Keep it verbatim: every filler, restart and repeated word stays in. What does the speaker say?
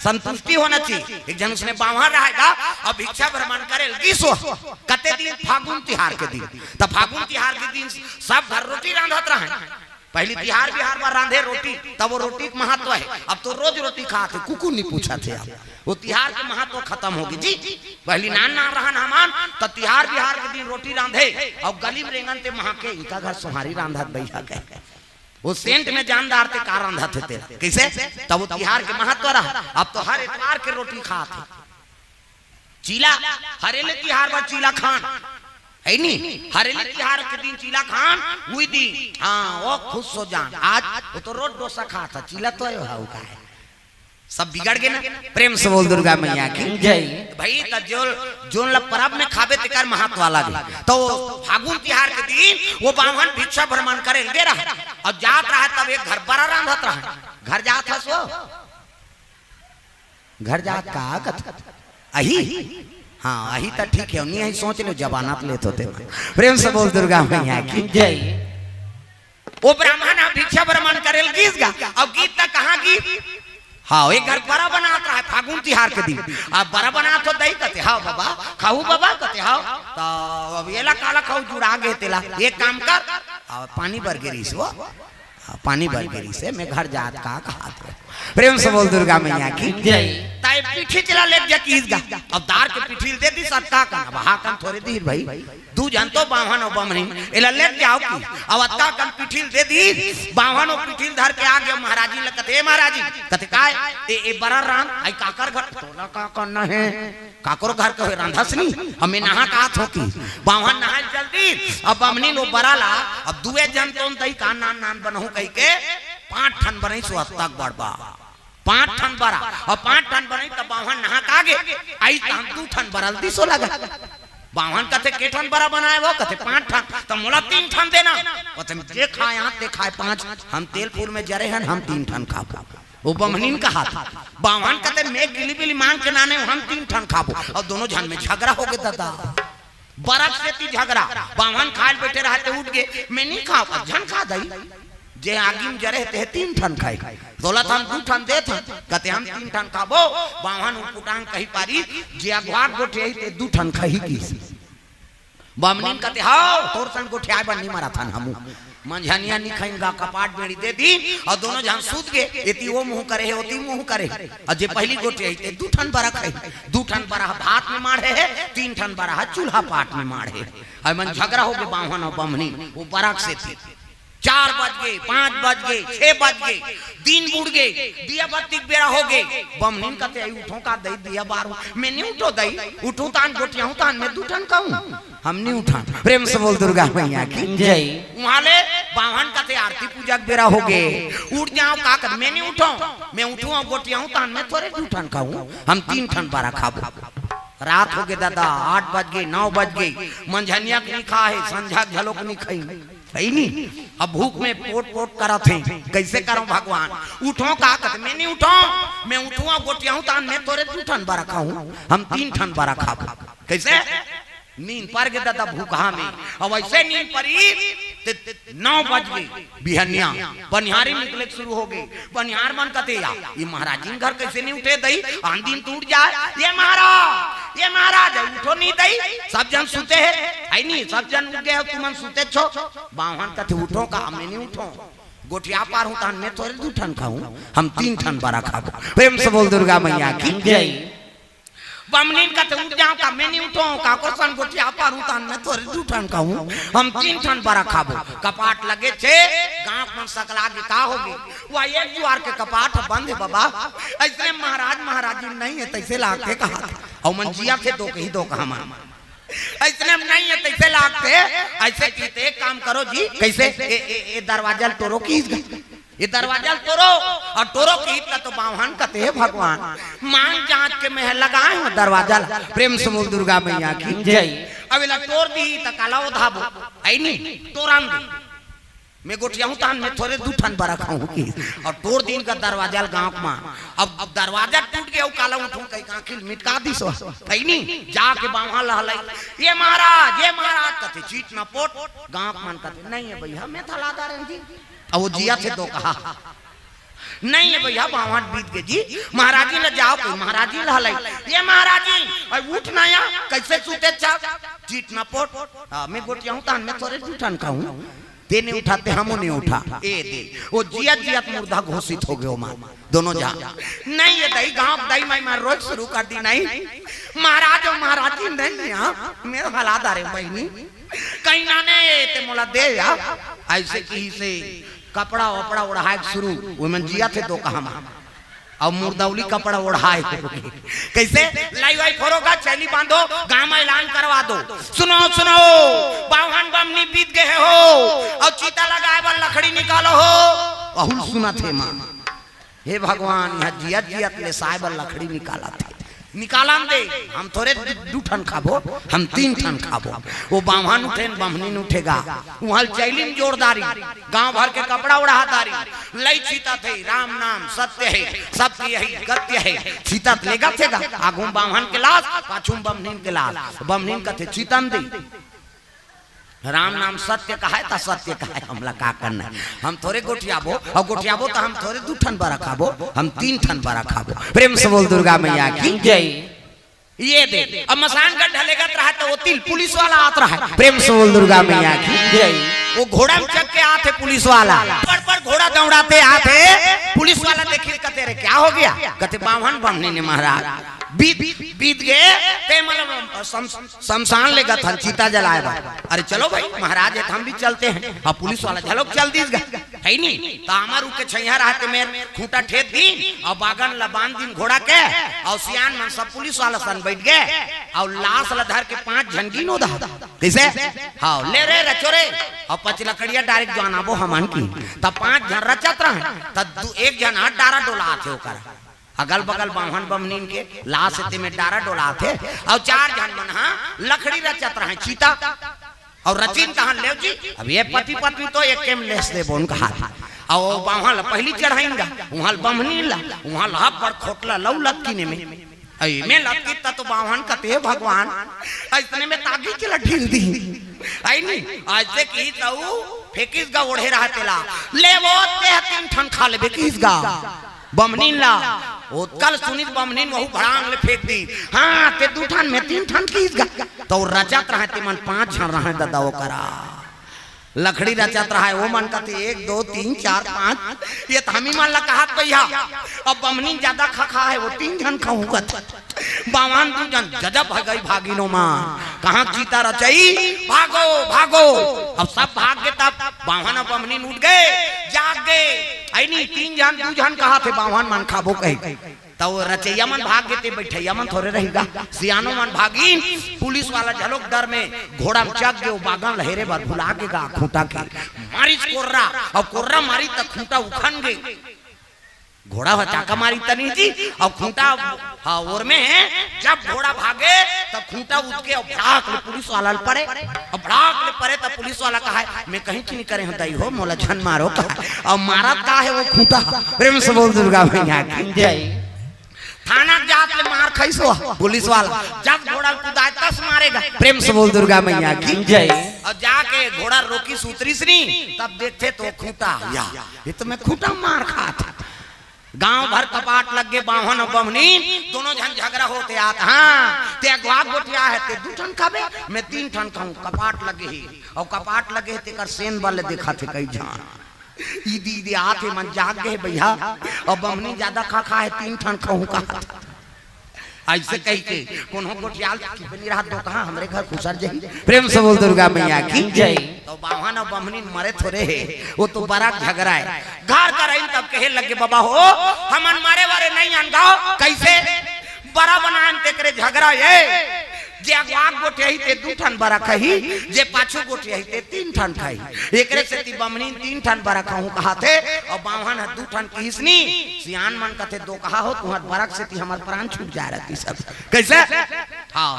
संतुष्टि होना चाहिए। एक झन उसने बाम्हन रहे गा अउ भिक्षा भ्रमण करे ल गिस ओ, कते दिन? फागुन तिहार के दिन। त फागुन तिहार के दिन सब घर रोटी रांधत रहय। पहिली तिहार बिहार बर रांधे रोटी, तब वो रोटी के महत्व हे। अब तो रोज रोटी खात हे, कुकु नहीं पूछत हे। अब वो तिहार के महत्व खतम होगे जी। पहिली नान नान रहन हमन, त तिहार बिहार के दिन रोटी रांधे अउ गली में रेंगन ते महके, "इनका घर सोहारी रांधत बइहा," कहे। वो सेंट में जानदार ते का रांधत हे तेला। कइसे? तब वो तिहार के महत्व रहा। अब तो हर एतवार के रोटी खात हे। चीला, हरेली तिहार बर चीला खान, हे नी? हरेली तिहार के दिन चीला खान, उही दिन, हाँ, वो खुश हो जान। आज वो तो रोज डोसा खात हे, चीला तो आयो हे, वो का हे? सब बिगड़ गे ना। प्रेम से बोल दुर्गा मैया की जय। भाई, त जो, जोन ला परब में खाबे तेकर महत्व अलग हे। तो फागुन तिहार के दिन वो बाम्हन भिक्षा भ्रमण करे ल गे रहा अउ जात रहा, तब एक घर बरा रांधत रहा। घर जात हस वो? घर जात का कत? अही? हाँ, अही त ठीक हे, नहीं अही सोच ले, जबाना त लेत होते। प्रेम से बोल दुर्गा मैया की जय। वो ब्राह्मण ह भिक्षा भ्रमण करे ल गिस गा, अउ गिस त कहाँ गिस? हाँ, एक घर बरा बनात रहा हे फागुन तिहार के दिन। अब बरा बनात हो दई कथे, "हाँ बाबा, खाहू बाबा?" कथे, "हाँ।" त अब एला काला खाहू, जुड़ा गे तेला। एक काम कर, अब पानी बर गे रिहिस वो, हाँ, पानी बर गे रिहिस हे, मैं घर जात का कहात हँव। प्रेम से बोल दुर्गा मैया की जय। त ए पीठी चला लेके जा किहिस गा। अब दार के पीठी ल दे दिस अतका कन, अब हा कन थोरे दिस भाई। दू झन तो बाम्हन अउ बम्हनिन, एला लेके जाव कि। अब अतका कन पीठी ल दे दिस, बाम्हन अउ पीठी ल धर के आगे महाराजिन ल कथे, "ए महाराजिन," कथे, "काय?" "ए, ए बरा रांध, अई काकर घर?" "तोला का करना हे? काकरो घर के होय रांधस नी, हमें नहा का आत हो कि।" बाम्हन नहाय ल चल दिस, अब बम्हनिन ओ बरा ला, अब दुए झन तोन तई का नान नान बनहूँ कहिके, पाँच ठन बनइस ओ अतक बड़ बा। पाँच ठन बरा, अउ पाँच ठन बनइस त बाम्हन नहा का आगे, अइस त हम दू ठन बरा ल दिस ओ लगा। बाम्हन कथे, "के ठन बरा बनाय वो?" कथे, "पाँच ठन।" "त मोला तीन ठन देना।" कथे, "जे खाय आँत ते खाय पाँच, हम तेलपुर में जरे हन, हम तीन ठन खाबो।" वो बम्हनिन कहात हे। बाम्हन कथे, "मैं किली बिली मांग के नाने हँव, हम तीन ठन खाबो।" अउ दोनों झन में झगरा होगे ददा। बरा के सेती झगरा। बाम्हन खाय ल बइठे रहा ते उठ गे, "मैं नहीं खाँव।" "झन खा दई, जे आगी में जरे हे ते तीन ठन खाही।" "तोला त हम दू ठन देत हन।" कथे, "हम तीन ठन खाबो।" बाम्हन उटपुटांग कहि पारिस, "जे अघवा के गोठियाही ते दू ठन खाही" किहिस। बम्हनिन कथे, "हव, तोर सन गोठियाय बर नी मरत हन हमू।" मंझनिया नी खइन गा, कपाट बेड़ी दे दिन, अउ दोनों झन सुत गे, एती ओ मुँह करे हे, ओती मुँह करे हे। अउ जे पहिली गोठियाही ते दू ठन बरा खाही, दू ठन बरा ह भात में माढ़े हे, तीन ठन बरा ह चूल्हा पाट में माढ़े हे। अउ मन झगरा होगे बाम्हन अउ बम्हनिन, ओ बरा के सेती। चार बज गे, पाँच बज गे, छह बज गे, दिन बुड़ गे, दिया बत्ती के बेरा होगे। बम्हनिन कथे, "अई उठँव का दई, दिया बारहूँ।" "मैं नी उठँव दई, उठहूँ तहान गोठियाहूँ तहान मैं दू ठन खाहूँ।" हम नी उठन। प्रेम से बोल दुर्गा मैया की जय। उहाँ ले बाम्हन कथे आरती पूजा के बेरा होगे, उठ जाँव का कर, मैं नी उठँव, मैं उठहूँ अउ गोठियाहूँ तहान मैं थोरे दू ठन खाहूँ, हम तीन ठन बरा खाबो। रात होगे ददा, आठ बज गे, नौ बज गे, मंझनिया के नी खाहे, संझा के घलोक नी खाही, हे नी? अब भूख में पोट पोट करत हे, कइसे करँव भगवान? उठँव का कथे, मैं नी उठँव, मैं उठहूँ अउ गोठियाहूँ तहान मैं थोरे दू ठन बरा खाहूँ, हम तीन ठन बरा खाबो। कइसे? नींद पर गे ददा भूखहा में। अब अइसे नींद परिस ते नौ बज गे बिहनिया, बनिहारी निकले के शुरू होगे। बनिहार मन कथे, "या, ये महाराजिन घर कइसे नी उठे दई? आन दिन त उठ जाय।" "ये महाराज, ये महाराज, उठो नी दई, सब झन सुते हे, हे नी, सब झन उठ गे हो, तुमन सुते छो।" बाम्हन कथे, "उठँव का, मैं नी उठँव, गोठिया पारहूँ तहान मैं थोरे दू ठन खाहूँ, हम तीन ठन बरा खाबो।" प्रेम से बोल दुर्गा मैया की जय। बम्हनिन कथे, "उठ जाँव का, मैं नी उठँव, काकर सन गोठिया पारहूँ तहान मैं थोरे दू ठन खाहूँ, हम तीन ठन बरा खाबो।" कपाट लगे छे, गाँव के मन सकला गे, "का होगे?" "वा एक दुवार के कपाट बंद हे बबा।" अइसने महाराज महाराजिन नइ हे तइसे लागथे कहाथे। अउ मन जियत हे दोकही दोकहा मा। "अइसने नइ हे तइसे लागथे।" अइसे कहिथे, "एक काम करो जी।" कइसे? "ए, ए, ए दरवाजा ल टोरो किहिस गा।" ये दरवाजा ल टोरो, अउ टोरो किहिस त तो बाम्हन कथे, "हे भगवान, मांग जांच के मैं लगाए हँव दरवाजा ल।" प्रेम से बोल दुर्गा मैया की जय। अब एला टोर दिही त काला ओधाबो, हे नी? टोरन दे। मैं गोठियाहूँ तहान मैं थोरे दू ठन बरा खाहूँ किहिस। अउ टोर दिन का दरवाजा ल गाँव मा। अब, अब दरवाजा टूट गे अउ काला उठहूँ कहिके आँखी ल मिटका दिस ओ, हे नी? जाके बाम्हन ल हलई, "ये महाराज, ये महाराज," कथे, चीट न पोट, गाँव मन कथे, "नइ हे भइया, मैं थला दारेन जी।" अब वो जियत हे दोकहा। नहीं ये भैया, बावन बीत गे जी। महाराजी ल जाव, कोई महाराजी ल हलई। ये महाराजी, अई उठ ना या, कइसे सुते चा? चीट ना पोट। हाँ, मैं गोठियाहूँ तहन मैं थोरे दू ठन खाहूँ। तें नइ उठा, तें हमू नइ उठा। ए दे, ओ जियत जियत मुर्दा घोषित हो गे ओमा, दोनों झन। नहीं ये दई, गाँव दई माई मार रोज शुरू कर दी नहीं। महाराज अउ महाराजी नहीं हे, हाँ, मैं हला डारेंव बहिनी। कहीं ना ने, तें मोला दे या। अइसे किहिसे कपड़ा वपड़ा ओढ़ाय के शुरू, ओमन जियत हे दोकहा मा। अउ मुर्दउली कपड़ा ओढ़ाय हे। कइसे? लई वई फोरो गा, चैली बांधो, गाँव मा ऐलान करवा दो। सुनो, सुनो, बावन बमनी बीत गे हे हो, अउ चिता लगाय बर लकड़ी निकालो हो। अहू ल सुनत हे माँ। हे भगवान, इहाँ जियत जियत लेसाय बर लकड़ी निकालत हे। निकालन दे, हम थोरे दू, दू ठन खाबो, हम तीन ठन खाबो। ओ बावन उठेन, बमनीन उठे गा, उहाँ ल चैली म जोर डारिन, गाँव भर के कपड़ा ओढ़ा डारिन, लई चितत हे, राम नाम सत्य हे, सत्य ही गत्य हे, चितत लेगत हे गा, आगू म बावन के लास, पाछू म बमनीन के लास, बमनीन कथे चितन दे। राम नाम सत्य कहाय त सत्य कहाय, हमला का करना हे? हम थोरे गोठियाबो, अउ गोठियाबो त हम थोरे दू ठन बरा खाबो, हम तीन ठन बरा खाबो। प्रेम से बोल दुर्गा मैया की जय। ये दे, अब मसान गड्ढा लेगत रहय त ओती ले पुलिस वाला आत रहय। प्रेम से बोल दुर्गा मैया की जय। ओ घोड़ा म चघ के आथे पुलिस वाला, पड़ पड़ घोड़ा दौड़ाते आथे। पुलिस वाला देखिस कथे, "अरे क्या हो गया?" कथे, "बावन बमनीन हे महाराज, बीत, बीत गे, तें मतलब शमशान लेगत हन चिता जलाय बर।" अरे चलो भाई, महाराज हे त हम भी चलते हैं। अब पुलिस वाला घलोक चल दिस गा, हे नी? त हमर उके छइहाँ रहय ते मेर खूंटा ठेक दिन अउ बागन ला बांध दिन घोड़ा के, अउ सियान मन सब पुलिस वाला सन बइठ गे, अउ लास ला धर के पांच झन गिन ओदा। कइसे? हाँ, ले रे रचो रे, अउ पचलकड़िया direct जान आबो हमन की। त पांच झन रचत रहय, त दू, एक झन ह डारा डोलात हे ओकर। अगल बगल बावन बमनीन के लास हे, तेमे डारा डोलात हे, अउ चार झन मन ह लकड़ी रचत रहय, चिता, अउ रचिन तहन लेव जी। अब ये पति पत्नी तो एके म लेस देबो न कहाथे। अउ बावन ल पहिली चढ़ाइन गा, उहाँ ल बमनीन ला, उहाँ ल हब्बड़ खोटला लऊ लतकिन एमे। अई में लतकिन त तो बावन कथे, "हे भगवान, अइसने में त आगी के ला ढील दिही।" अई नी, अइसे किहिस त ऊ फेंकिस गा ओढ़े रहय तेला, "ले वो, तें तीन ठन खा लेबे," किहिस गा। बमनीन ला। ओतका ल सुनिस बमनीन, वहू भड़ांग ले फेंक दिस। हाँ, तें दू ठन में तीन ठन किहिस गा। त ओ रचत रहय, तेमन पांच झन रहय ददा ओकरा। लकड़ी रचत रहय, ओमन कथे, "एक, दो, तीन, चार, पांच।" ये त हमी मन ला कहत भैया। अब बमनीन जादा खा खा हे, ओ तीन झन खाहूं कथे। बावन दू झन जजब भगई भागिन ओमन। कहाँ चिता रचई, भागो, भागो। अब सब भाग गे तब बावन अउ बमनीन उठ गे, जाग गे। अई नी, तीन झन, दू झन कहाथे बावन मन खाबो कहिके। त ओ रचइया मन भाग गे ते बइठइया मन थोरे रहि गा। सियानो मन भागिन, पुलिस वाला घलोक डर में घोड़ा म चघ गे, ओ बागन ल हेरे बर भुला गे गा खूंटा के। मारिस कोर्रा, अउ कोर्रा मारिस त खूंटा उखन गे। घोड़ा ह चाका मारिस त नहीं जी, अउ खूंटा, हाँ, ओर में जब घोड़ा भागे, तब खूंटा उठ के अउ भड़ाक ले पुलिस वाला ल परे, अउ भड़ाक ले परे, तब पुलिस वाला कहय, "मैं कहीं च नहीं करे हंव दई हो, मोला झन मारो," कहय, अउ मारत का हे ओ खूंटा, प्रेम से बोल दुर्गा मैया की जय। थाना जात ले मार खाइस ओ पुलिस वाला, जब घोड़ा ल कुदाय तस मारे गा, प्रेम से बोल दुर्गा मैया की जय। अउ जाके घोड़ा रोकिस, उतरिस नी, तब देखथे त ओ खूंटा, या, ये तो मैं खूंटा मार खात। गांव भर कपाट लग गे, बावन अउ बमनीन दोनों झन झगरा होते आत। हाँ, तें अगवा गोठिया हे, तें दू ठन खाबे, मैं तीन ठन खाहूं। कपाट लगे हे, अउ कपाट लगे हे, तेकर सेन बल देखत हे कई झन। इदी इदी आत हे, मन जाग गे भैया, अउ बमनीन जादा खा खा हे, तीन ठन खाहूं कहाथे। अइसे कहिके कोनो गोठियाल कि बनी रहा दोकहा, हमरे घर खुसर जाही। प्रेम से बोल दुर्गा मैया की जय। त बावन अउ बमनीन मरे थोरे हे, ओ तो बरा झगरा हे। घर कर आइन तब कहे लगे, "बबा हो, हमन मरे वरे नहीं अन गा, कइसे बरा बनान तेकरे झगरा हे।" जे अगवा गोठियाही ते दू ठन बरा खाही, जे पाछू गोठियाही ते तीन ठन खाही। एकरे सेती बमनीन तीन ठन बरा खाहूं कहाथे, अउ बावन ह दू ठन किहिस नी। सियान मन कथे, "दोकहा हो, तुंहर बरा के सेती हमर प्राण छूट जाय रहतिस।" कइसे? हाँ।